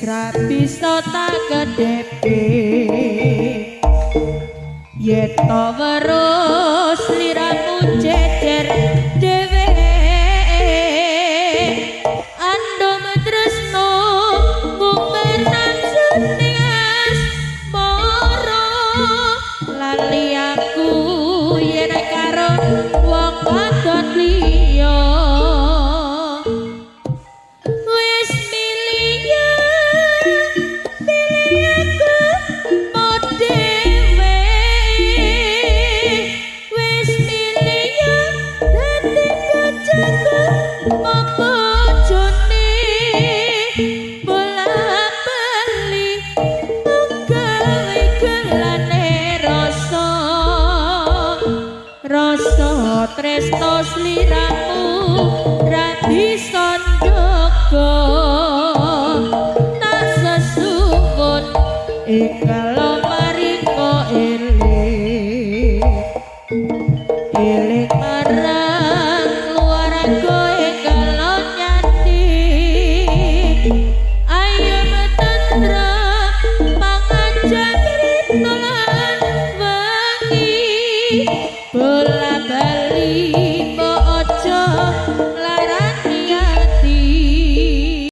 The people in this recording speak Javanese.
Wis ra bisa tak kedhepe. Yen to weruh sliramu jejer dhewe, andum tresno ngumenan sening asmara. Lali aku yen karo wong wadon liya. Wis milih pilih aku mau dhewe, wis milih dadi bojoku mau bojone. Bola-bali gawe gelane rasa, rasa tresno sliramu ra bisa njogo. Tak sesuwun ingkang maringa eling, eling.